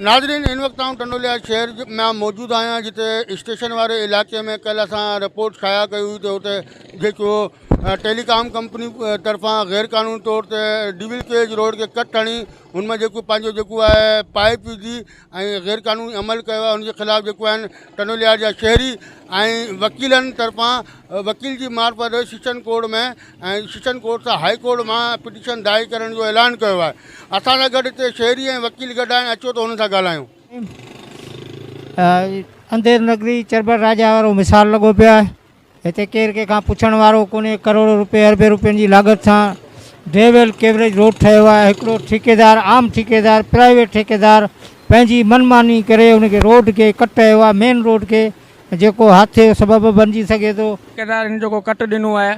ناظرين هن وقت آئون ٽنڊوليار شهر ۾ موجود آهيان جتي اسٽيشن واري علائقي ۾ ڪلهه اسان رپورٽ شايع ڪئي هئي ته اتي جيڪو ٽيليڪام ڪمپني طرفان غير قانوني طور تي ڊبل ڪيج روڊ کي ڪٽ هڻي ان ۾ جيڪو پنهنجو جيڪو آهي پائپ وجهي ۽ غير قانوني عمل ڪيو آهي ان جي خلاف جيڪو آهن ٽنڊوليار جا شهري ۽ وڪيلن طرفان وڪيل جي معرفت سيشن ڪورٽ ۾ ۽ سيشن ڪورٽ سان هائي ڪورٽ مان پٽيشن دائر ڪرڻ جو اعلان ڪيو آهي. اسان سان گڏ هتي شهري ۽ وڪيل گڏ آهن اچو ته انهن سان ڳالهايون. انڌير نگري چرٻٽ راجا وارو مثال لڳو پيو آهي. هتي ڪير ڪنهن کان پڇڻ وارو ڪونهي. ڪروڙين روپيه اربين روپين جي لاڳت سان ڊيول ڪيوريج روڊ ٺهيو آهي. هڪڙو ٺيڪيدار عام ٺيڪيدار پرائيويٽ ٺيڪيدار پنهنجي من ماني ڪري ان کي روڊ کي ڪٽ هنيو آهي مين روڊ کي جيڪو حادثي جو سبب به بنجي سگهي ٿو. ٺيڪيدار هن جيڪو ڪٽ ڏنو آهي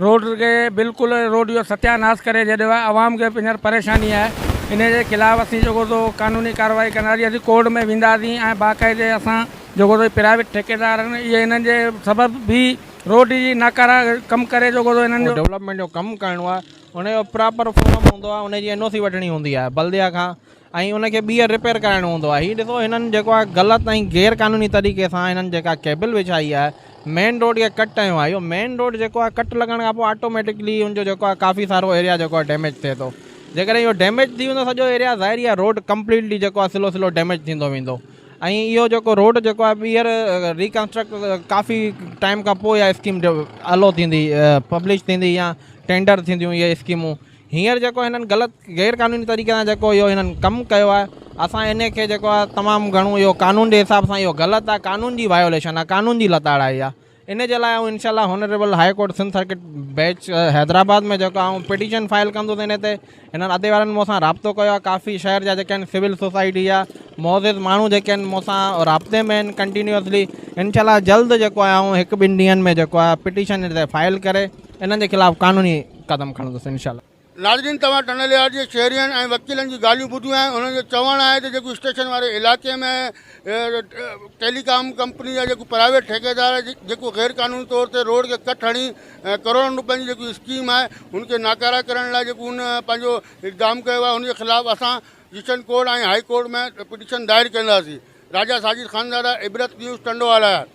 روڊ کي بلڪل روڊ جو ستياناس ڪري ڇڏيو آهي عوام کي هينئر پريشاني آهي انهي جي خلاف اسين جيڪو سو قانوني ڪارروائي ڪنداسين اسين ڪورٽ ۾ وينداسين ۽ باقاعدي اسان جيڪو سو پرائيويٽ ٺيڪيدار آهن اهي انهن جي سبب به روڊ جي ناڪارا ڪم ڪري جيڪو سو انهن جو ڊولپمينٽ جو ڪم ڪرڻو آهي ان جو پراپر فورم هوندو آهي ان جي اين او سي وٺڻي هوندي آهي بلديا کان ۽ ان کي ٻيهر رپيئر ڪرائڻو هوندو آهي هي ڏسو هنن جيڪو آهي غلط ۽ غير قانوني طريقي سان هنن جيڪا ڪيبل وڇائي آهي مين روڊ کي ڪٽ هنيو آهي اهو مين روڊ جيڪو آهي ڪٽ لڳڻ کان پوء آٽوميٽڪلي ان جو جيڪو آهي ڪافي سارو ايريا جيڪو آهي ڊيميج ٿئي ٿو جيڪڏهن اهو ڊيميج ٿي ويندو سڄو ايريا ظاهري آهي روڊ ڪمپليٽلي جيڪو آهي سلو سلو ڊيميج ٿيندو ويندو ۽ اهو جيڪو روڊ جيڪو آهي ٻيهر ريڪنسٽرڪٽ ڪافي ٽائيم کان پوء اها اسڪيم الو ٿيندي پبلش ٿيندي يا ٽينڊر ٿينديون اهي اسڪيمون هينئر جيڪو هنن غلط غير قانوني طريقي سان جيڪو اهو هنن ڪم ڪيو آهي اسان انهي کي جيڪو آهي تمام گهڻو اهو قانون جي حساب سان اهو غلط آهي قانون جي وايوليشن آهي قانون جي لتاڙ آهي اها ان جي لاء آئون انشاء الله honourable high court Sindh circuit bench Hyderabad ۾ جيڪو آئون پٽيشن فائل ڪندس انهي تي هنن ادي وارن مون سان رابطو ڪيو آهي ڪافي شهر جا جيڪي آهن سول سوسائٽي جا معزز ماڻهو جيڪي آهن مون سان رابطي ۾ آهن ڪنٽينيوسلي انشاء الله جلد جيڪو آهي آئون هڪ ٻن ڏينهن ۾ جيڪو آهي پٽيشن تي فائل ڪري انهن جي خلاف قانوني قدم کڻندس انشاء الله. ناظرين توهان ٽنڊليار جي شهرين ۽ وڪيلن جون ڳالهيون ٻڌيون آهن انهن جو چوڻ آهي ته جيڪو اسٽيشن واري علائقي ۾ ٽيلي ڪام ڪمپني جا جيڪو پرائيويٽ ٺيڪيدار جيڪو غير قانوني طور تي روڊ کي ڪٽ هڻي ڪروڙن روپين جي جيڪو اسڪيم آهي ان کي ناڪاره ڪرڻ لاء جيڪو ان پنهنجو اقدام ڪيو آهي ان جي خلاف اسان session court ۽ high court ۾ petition دائر ڪنداسين راجا ساجد خانزاده عبرت نيوز ٽنڊوالهيار.